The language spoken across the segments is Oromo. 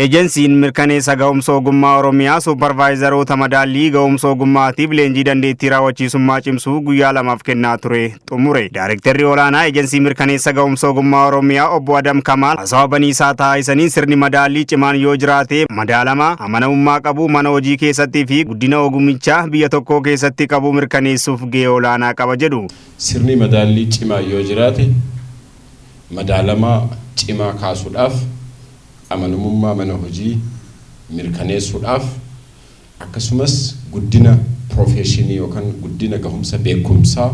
Ejensiin mirkaneessa ga'umsa ogummaa Oromiyaa suuparvaayizaroota madaallii ga'umsa ogummaatiif leenjii dandeettii raawwachiisummaa cimsuu guyyaa 2f kennaa ture xumure. Daarektarri olaanaa Ejensii mirkaneessa ga'umsa ogummaa Oromiyaa obbo Adam Kamaal haasawa baniisaa taasisaniin, sirni madaallii cimaan yoo jiraate madaalama amanamummaa qabu mana hojii keessattii fi guddina ogumichaa biyya tokkoo keessatti qabu mirkaneessuuf gahee olaanaa qaba jedhu. Sirni madaallii cimaa yoo jiraate, madaalamaa cimaa kaasuudhaaf, amanamummaa mana hojii mirkaneessuudhaaf, akkasumas guddina piroofeeshinii yookaan guddina gahumsa beekumsaa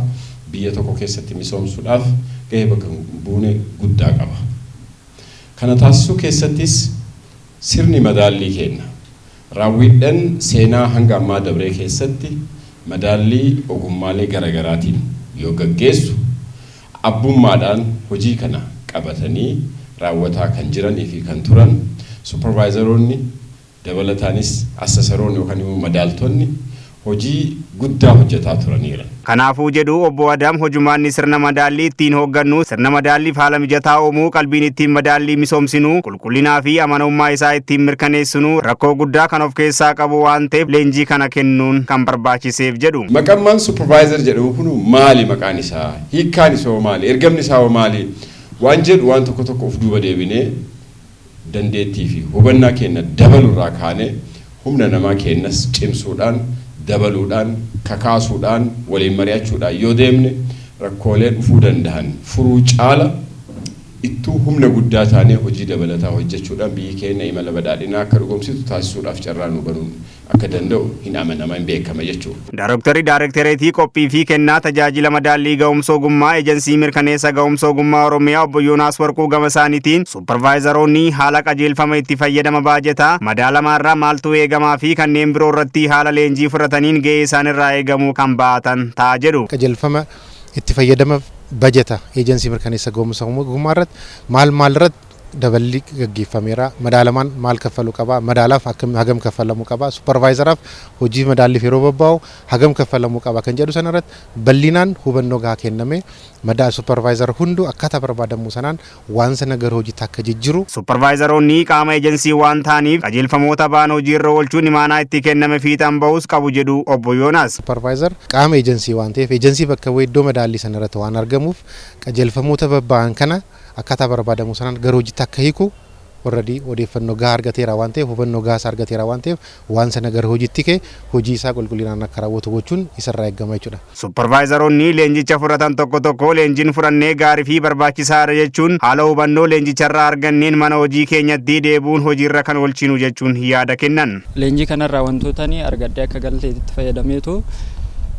biyya tokko keessatti misoomsuudhaaf gahee bakka hin buune guddaa qaba. Kana taasisuu keessattis sirni madaallii keenna raawwiidhan seenaa hanga ammaa dabree keessatti madaallii ogummaalee gara garaatiin yoo gaggeessu abbummaadhaan hojii kana qabatanii raawwataa kan jiranii fi kan turan supervaayizaroonni, dabalataanis assasaroonni yookaan immoo madaaltonni hojii guddaa hojjetaa turaniiran. Kanaafuu, jedhu obbo Adam, hojumaanni sirna madaallii ittiin hooggannu sirna madaalliif haala mijataa uumuu, qalbiin ittiin madaallii misoomsinu, qulqullinaa fi amanamummaa isaa ittiin mirkaneessinu rakkoo guddaa kan of keessaa qabu waan ta'eef leenjii kana kennuun kan barbaachiseef jedhu. Maqammaan supervisor jedhamu kun maali? Maqaan isaa, hiikkaan isaa maali? Ergamni isaa maali? Waan jedhu waan tokko tokko of duuba deebinee dandeettii fi hubannaa keenya dabalurraa kaanee humna namaa keenyas cimsuudhaan, dabaluudhaan, kakaasuudhaan, waliin mari'achuudhaan yoo deemne, rakkoolee dhufuu danda'an furuu caala ittuu humna guddaa taanee hojii dabalataa hojjechuudhaan biyyi keenya imala badhaadhinaa akka dhugoomsitu taasisuudhaaf carraa nu banuun akka danda'u hin amanama, hin beekama jechuudha. Daaroktarri Daarektareetii qophii fi kennaa tajaajila madaallii ga'umsa ogummaa Ejensii mirkaneessa ga'umsa ogummaa Oromiyaa obbo Yoonaas Warquu gama isaaniitiin, suuparvaayizaroonni haala qajeelfama itti fayyadama baajetaa, madaalamaarraa maaltu eegamaa fi kanneen biroo irratti haala leenjii fudhataniin ga'ee isaanirraa eegamuu kan ba'atan ta'a jedhu. Qajeelfama itti fayyadama bajeta eejensii mirkaneessa ga'umsa ogummaa irratti maal maal irratti daballi gaggeeffameera? Madaalamaan maal kaffaluu qaba? Madaalaaf hagam kaffalamuu qaba? Supervisor aaf hojii madaalliif yeroo bobba'u hagam kaffalamuu qaba kan jedhu sana irratti bal'inaan hubannoo gahaa kenname, madaa supervisor hunduu akkaataa barbaadamu sanaan waan sana gara hojiitti akka jijjiru. Supervaayizaroonni qaama ejensii waan ta'aniif qajeelfamoota ba'an hojiirra oolchuun imaanaa itti kenname fiixaan bahus qabu jedhu obbo Yoonaas. Supervisor qaama ejensii waan ta'eef, ejensii bakka bu'ee iddoo madaallii sana irratti waan argamuuf, qajeelfamoota babba'an kana akkaataa barbaadamu sanaan gara hojiitti akka hiiku already odeeffannoo gahaa argateera waan ta'eef, hubannoo gahaa isaa argateera waan ta'eef, waan sana gara hojiitti kee hojii isaa qulqullinaan akka raawwatu gochuun isarraa eegama jechuudha. Supervaayizaroonni leenjicha fudhatan tokko tokko leenjiin fudhannee gaarii fi barbaachisaadha jechuun, haala hubannoo leenjicharraa arganneen mana hojii keenyatti deebuun hojiirra kan oolchinu jechuun yaada kennan. Leenjii kanarraa wantoota ni argadhee akka galteetitti fayyadameetu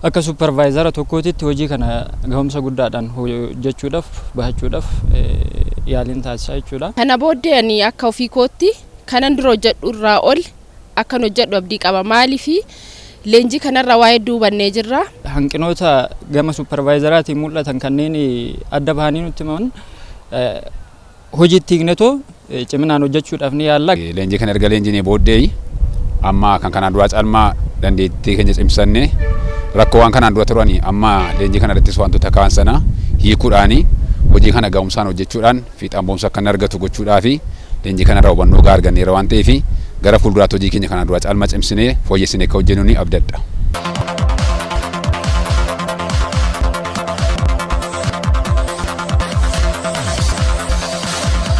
akka supervisor tokkootitti hojii kana gahumsa guddaadhaan hojjechuudhaaf, bahachuudhaaf yaaliin taasisaa jechuudha. Kana booddee ani akka ofii kootti kanan dura hojjedhu irraa ol akkan hojjedhu abdii qaba. Maaliifi, leenjii kanarraa waa hedduu hubannee jirra. Hanqinoota gama supervisor aatiin mul'atan kanneen adda bahanii nutti himan hojiitti hiiknetoo ciminaan hojjechuudhaaf ni yaalla. Leenjii kana erga leenjinee booddee amma kan kanaan duraa caalmaa dandeettii keenya cimsannee, rakkoo waan kanaan dura turanii amma leenjii kana irrattis wantoota kaan sana hiikuudhaani hojii kana ga'umsaan hojjechuudhaan fiixaan ba'umsa akka inni argatu gochuudhaa fi leenjii kanarraa hubannoo gahaa arganneera waan ta'eef, gara fuulduraatti hojii keenya kanaan dura caalmaa cimsinee fooyyessinee akka hojjennu ni abdadha.